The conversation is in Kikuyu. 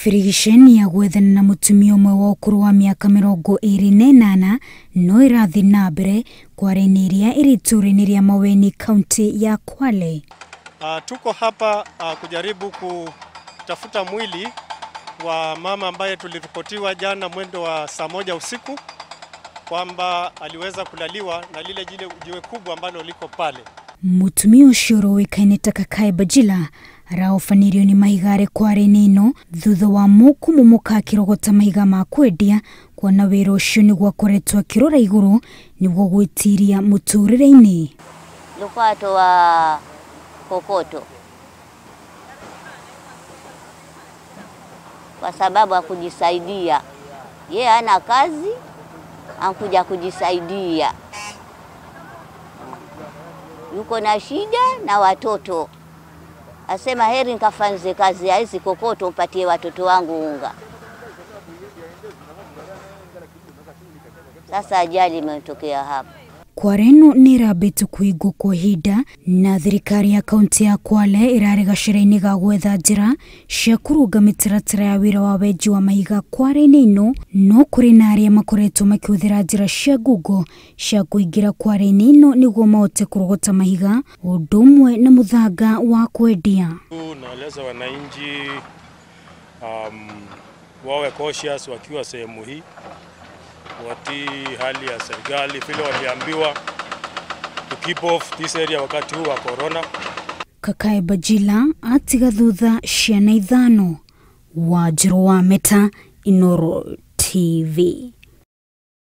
Birigiceni ya gwethana na mũtumia ũmwe wa ũkũrũ wa mĩaka 28 no ĩrathiĩ na mbere Kware-inĩ ĩrĩa ĩrĩ itũũra-inĩ rĩa Maweni kaunti ya Kwale. Tuko hapa kujaribu kutafuta mwili wa mama ambaye tuliripotiwa jana mwendo wa saa 1 usiku kwamba aliweza kulaliwa na lile jiwe kubwa ambalo liko pale. Mutumia ũcio ũroĩkaine ta Kakae Bajila araofanirio nĩ mahiga arĩ Kware-inĩ ĩno thutha wa mũkũmumuka akĩrogota mahiga ma kwendia kuona wĩra ũcio nĩguo akoretwo akĩrora igũrũ nĩguo gwĩtiria mũtũrĩre-inĩ. Lukato wa kokoto kwa sababu akujisaidia, ye hana kazi, ankuja kujisaidia, yuko na shida na watoto, asema heri nikafanze kazi ya hizi kokoto mpatie watoto wangu unga. Sasa ajali imetokea hapa. Kware ĩno nĩ ĩrambĩte kũhingwo kwa ihinda na thirikari ya kaunti ya Kwale ĩrarĩ gacĩra-inĩ ga gwetha njĩra cia kũrũnga mĩtaratara ya wĩra wa wenji wa mahiga Kware-inĩ ĩno, no kũrĩ na arĩa makoretwo makĩhũthĩra njĩra cia ngungo cia kũingĩra Kware-inĩ ĩno nĩguo mahote kũrogota mahiga ũndũ ũmwe na mũthanga wa kwendia. Naeleza wananchi wawe cautious wakiwa sehemu hii, watii hali ya serikali vile waliambiwa to keep off this area wakati huu wa corona. Kakae Bajila atiga thutha ciana 5. Wanjiru wa Meta, Inooro TV.